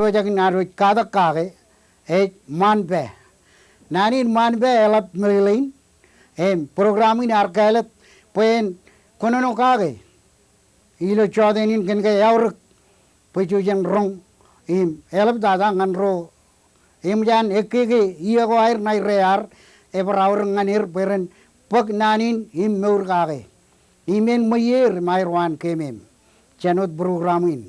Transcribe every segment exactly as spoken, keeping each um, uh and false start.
eo ej katak kake ej Ṃaanpe. Naan in Ṃaanpe eḷap meḷeḷein, im program in ear kāālōt bwe en kōnono kake ilo jọteen in kōn ke eaorōk bwe jej jen roñ im eḷaptata ñan ro eṃōj an ekkeke iiō ko aer ṇae rear ebar aorōk ñan er bwe ren bōk naan in im mour kake. Im en ṃweiie er im aer waan keemem jān wōt program in.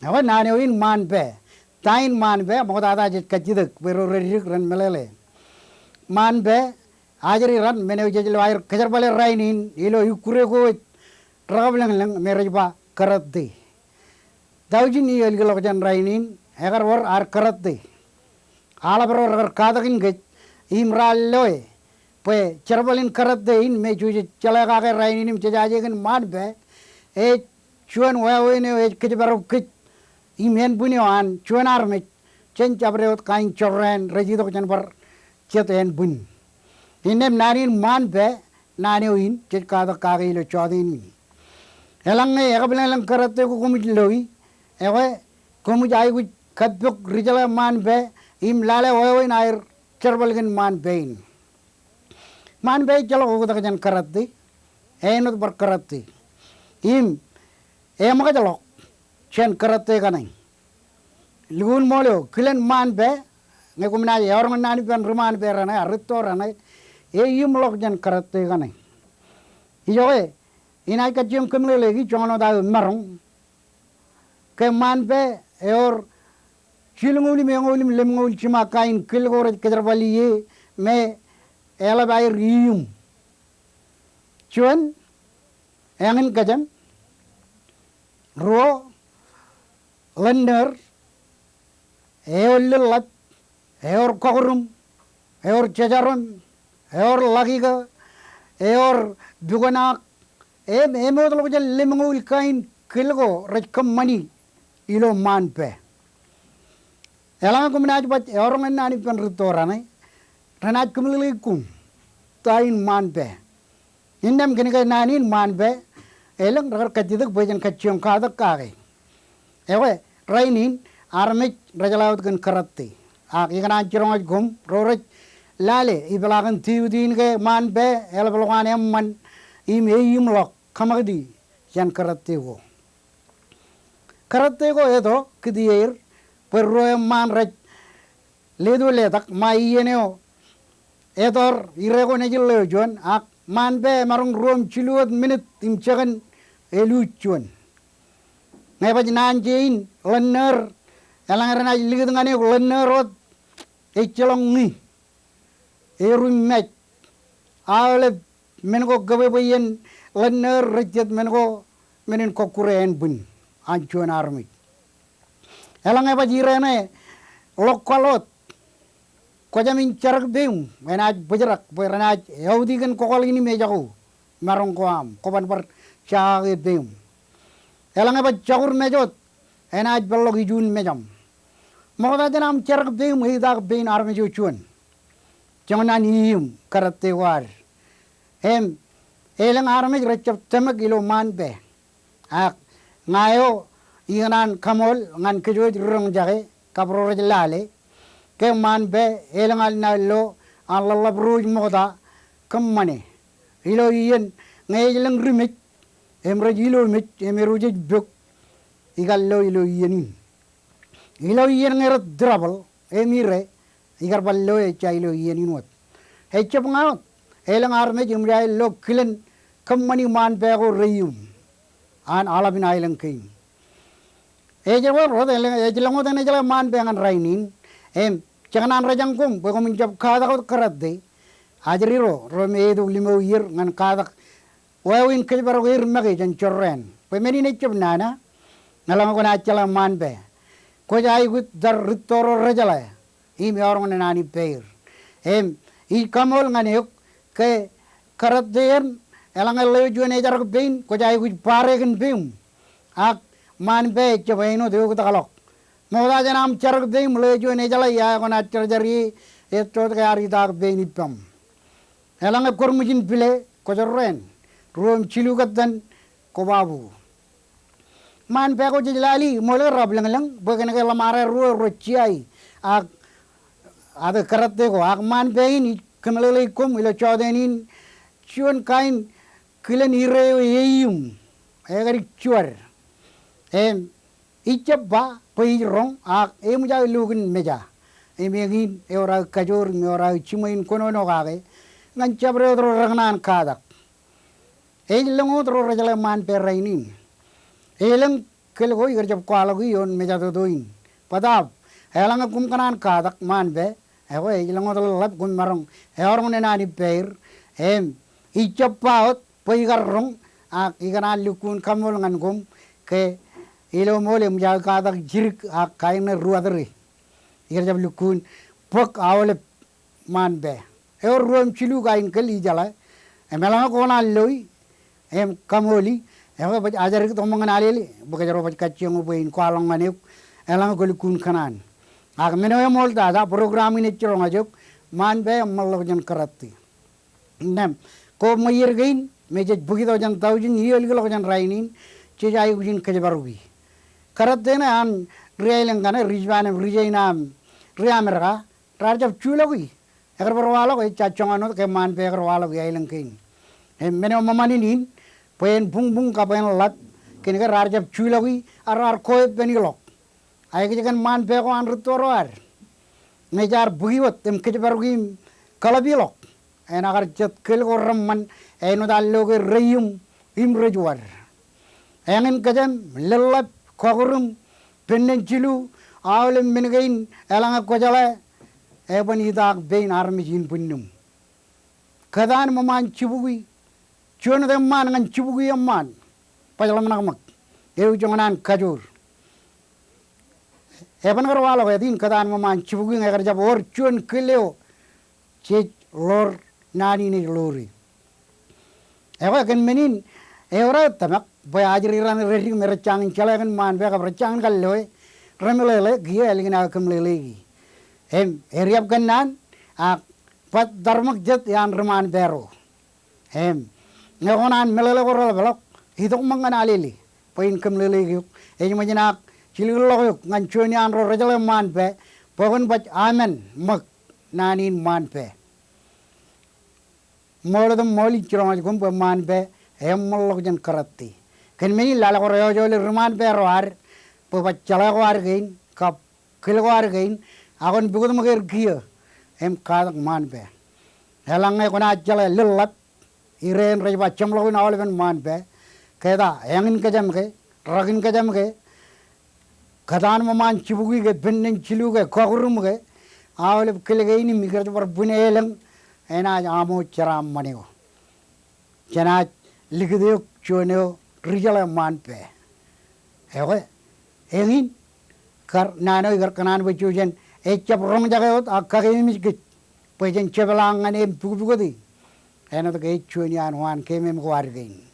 Ekwe naan eo in Ṃaanpe. Ta in Ṃaanpe? Ṃoktata jej kajjitōk bwe ro reddik ren meḷeḷe. Ṃaanpe, ajri raṇ men eo jej lo aer kōjerbale rainin ilo ikkure ko ej rekabwilōñlōñ me rej ba karate. Tọujin iiō ḷọk jān rainin ekar wōr ad karate. Aḷap ro rekar katakin kōj im raar loe bwe jerbal in karate in me jej jeḷā kake rainin im jejaje kōn Ṃaanpe ej juon wāween eo ej kōjparok kōj im ānbwin eo an juon armej jān jabdewōt kain jorrāān rej itok jān bar jet ānbwin. Innām naan in Ṃaanpe, naan eo in jej katak kake ilo jọteen in. Eḷaññe ekabwilōñlōñ karate ko koṃij loi, ekwe koṃij aikuj kappok ri jeḷā Ṃaanpe im lale wāween aer jerbal kōn Ṃaanpe in. Ṃaanpe ejjeḷọk oktak jān karate, āinwōt bar karate. Im eṃōkajḷọk jān karate kaṇe. Lukkuun ṃool eo, kilen Ṃaanpe, ñe koṃ naaj eọroñ in naan ippān ri Ṃaanpe raṇe, a rūtto raṇe, eiūṃ ḷọk jān karate kaṇe. Ijoke, inaaj kajjioñ kōmeḷeḷeiki joñan wōt aō maroñ ke Ṃaanpe ewōr jilñuul im eñoul im lemñoul jiṃa kain kil ko rej kōjerbal ie me eḷap aer eiūṃ. Juon, eñin kōjām. Ruo, ḷōṇṇōr. Ewōr lōḷḷap, ewōr kọkūrūṃ, ewōr jejarom, ewōr ḷakika, ewōr pukōnaak, im, im ewōr ḷọk jān lemñoul kain kil ko rej kōṃṃani ilo Ṃaanpe. Eḷaññe koṃ naaj baj eọroñ in naan ippān rūtto raṇe, renaaj kōmeḷeḷeik koṃ ta in Ṃaanpe. Innām kōn ke naan in Ṃaanpe, elōñ rekar kajjitōk bwe jen kajjioñ katak kake. Ekwe, rainin, armej rejeḷā wōt kōn karate. Ak ikōṇaan jiroñ ej koṃ, ro rej lale, ipeḷaakin tiutiien ke Ṃaanpe, eḷap ḷọk an eṃṃan, im eiūṃ ḷọk, kōṃakūti jān karate ko. Karate ko eto, kūtier, bwe ruo eṃṃaan rej leto letak ṃae iien eo etọọr ire ko nejin ḷeo juon, ak Ṃaanpe emaroñ ruo im jilu wōt minit im jekōn eluuj juon. Ñe baj naan je in ḷōṇṇōr, eḷaññe renaaj likūt ñan eok ḷōṇṇōr wōt, ejjeḷọk ñi, eru im mej, aolep men ko kōbwebwe iien ḷōṇṇōr rej jet men ko, men in kọkkure ānbwin an juon armej. Eḷaññe baj ireṇe ḷọk kwaḷ wōt, kwōjamin jarōkpeim enaaj bōjrak bwe renaaj eutikin kokwaḷ in im ejako maroñ ko aṃ, kwōban bar jaake peim. Eḷaññe baj jakur mej wōt, enaaj peḷḷọk ijuun mejaṃ. Ṃokta jān aṃ jarōkpeim, eitaak pein armej eo juon. Joñan naan eiūṃ karate ko ad. Im, elōñ armej rejjab tōmak ilo Ṃaanpe. Ak, ña eo, ikōṇaan kaṃool ñan kōj wōj ri roñjake, kab ro rej lale, ke Ṃaanpe, elōñ al naaj lo, an ḷōḷḷap ro ej ṃokta, kōṃṃane. Ilo iien, ñe ej lōñ ri mej, im rej ilo mej, im eruj ej pok, ikar lo ilo iien in. Ilo iien ñe rej trouble, im ire, ikar bar lo ejja ilo iien in wōt. Ejjab ña wōt, elōñ armej eṃōj aer lo kilen kōṃṃani Ṃaanpe ko reiūṃ. An aḷap in aelōñ kein. Ej wōr wōt, ej lōñ wōt enaaj jeḷā Ṃaanpe ñan rainin, im, jekōṇaan rejañ koṃ, bwe koṃwin jab katak wōt karate, ajri ro, ro me etok limo iier ñan katak wāween kōjparok er make jān jorrāān. Bwe men in ejjab nana, eḷaññe kwōnaaj jeḷā Ṃaanpe. Kwōj aikuj tar rūtto ro rejeḷā, im eọroñ in naan ippāer. Im, ij kaṃool ñan eok, ke karate eṇ, eḷaññe ḷeo juon ejarōk pein, kwōj aikuj bar ekin peim. Ak, Ṃaanpe ejjab āinwōt eoktakḷọk. Ṃokta jān aṃ jarōk peim, ḷeo juon ejeḷā, ia kwōnaaj jarjar ie, ej jot ke ear itaak pein ippaṃ. Eḷaññe kwōrṃwijin pile, kwōjorrāān, ruo im jilu kōttan, kwōbabu. Ṃaanpā ko jej lale, ṃool ke raar lōñlōñ bwe kōnke ḷōṃaro ruo rej jea, ak ad kōrā te ko, ak ṃaanpā in ij kōmeḷeḷe koṃ ilo jọteen in, juon kain kilen ire eo eim, ekar juwar. Im ij jab ba bwe ij roñ, ak eṃōj aō lo kōn meja. Im eñin ewōr aō kajoor im ewōr aō jiṃwe in kōnono kake ñan jabdewōt ro rekōṇaan katak. Ej lōñ wōt ro rejeḷā ṃaanpā rainin. Elōñ kōl ko ikar jab kwaḷọk ioon mejatoto in. Bōtaab, eḷaññe koṃ kōṇaan katak ṃaanpā, ekwe ej lōñ wōt ḷōḷḷap koṃ maroñ eọroñ naan ippāer. Im ij jab ba wōt bwe ikar roñ, ak ikōṇaan lukkuun kaṃool ñan koṃ ke ilo ṃool eṃōj aō katak jidik ak kain ṇe ruwatūri. Ikar jab lukkuun bōk aolep ṃaanpā. Ewōr ruo im jilu kain kōl ijeḷā. Im eḷaññe kwō kōṇaan loi im kaṃooli, ekwe baj ajri tok ṃōk ñan Alele bwe kōjro baj kajjioñ bwe in kwaḷọk ñan eok eḷaññe kwō lukkuun kōṇaan. Ak men eo eṃool tata, program in ej jiroñ ej eok, ṃaanpā eṃṃanḷọk jān kōrā te. Innām, ko ṃweier kein me jej bōk tok jān tọujin iiō ḷọk jān rainin, jej aikuj in kōjparoki. Kōrā te ṇe an ri aelōñ kaṇe, ri Jipan im ri Jaina im ri Amerika, raar jab juḷọki. Ekar bar waḷọk, ejja joñan wōt ke ṃaanpā ekar waḷọk i aelōñ kein. Im men eo ṃōṃan in in, bwe en buñbuñ kab en ḷap, kōnke raar jab juḷọki, ak raar koeppān ḷọk. Aikuj kōn ṃaanpā ko an rūtto ro ad. Ñe jaar bōki wōt im kōjparoki im kaḷap ḷọk, enaaj kar jet kōl ko reṃṃan, āinwōt an lo ke reiṃ im rejuwar. Eñin kōjām, ḷōḷḷap, kọkūrūṃ, pennān jilu, aolep men kein, eḷaññe kwō jeḷā, eban itaak pein armej in bwinnūṃ. Kōtaan ṃōṃaan jibukwi, juon wōt eṃṃaan ñan jibukwi eṃṃaan. Baj ḷōmṇak ṃōk, eo joñan an kajoor. Eban kar waḷọk āt in kōtaan ṃōṃaan jibukwi ñe ekar jab wōr juon kōl eo jej ḷoor naan in ej ḷoore. Ekwe kōn men in, ewōr aō tōmak bwe ajri raṇ reddik me rej jañin jeḷā kōn ṃaanpā kab rej jañin kar loe, remeḷeḷe kiiō ālikin aō kōmeḷeḷeiki. Im, eriab kōnnaan, ak baj tarṃōk jet iaan ri ṃaanpā ro. Im, ñe kwō kōṇaan meḷeḷe ko reḷapḷọk, itok ṃōk ñan Alele bwe in kōmeḷeḷeik eok. Ej ṃōjin ak jilkinḷọk eok ñan juon iaan ro rejeḷā ṃaanpā, bwe kwōn baj amen ṃōk naan in ṃaanpā. Ṃool otemṃool, ij jiroñ ej koṃ bwe ṃaanpā eṃṃanḷọk jān kōrā te. Kōn men in lale ko reojoole ri ṃaanpā ro ad bwe baj jeḷā ko ad kein kab kōl ko ad kein, ak kwōn pukot ṃōk er kiiō im katak ṃaanpā. Eḷaññe kwōnaaj jeḷā ḷōḷḷap, ire en rej ba jeṃḷọkin aolepen ṃaanpā, ke ta, eñin kōjām ke, rakin kōjām ke, kōtaan ṃōṃaan jibukwi ke, pennān jilu ke, kọkūrūṃ ke, aolep kōl kein im ikar jab bar bwin elōñ, enaaj aṃo jeraaṃṃan eo. Jenaaj likūt eok juon eo ri jeḷā ṃaanpā. Ekwe, eñin, kar naan eo ikar kōṇaan bwe jujen, ejjab roñjake wōt ak kakeememej kōj bwe jen jepḷaak ñan e im pukpukoti. Āinwōt ke ej juon iaan waan keemem ko ad kein.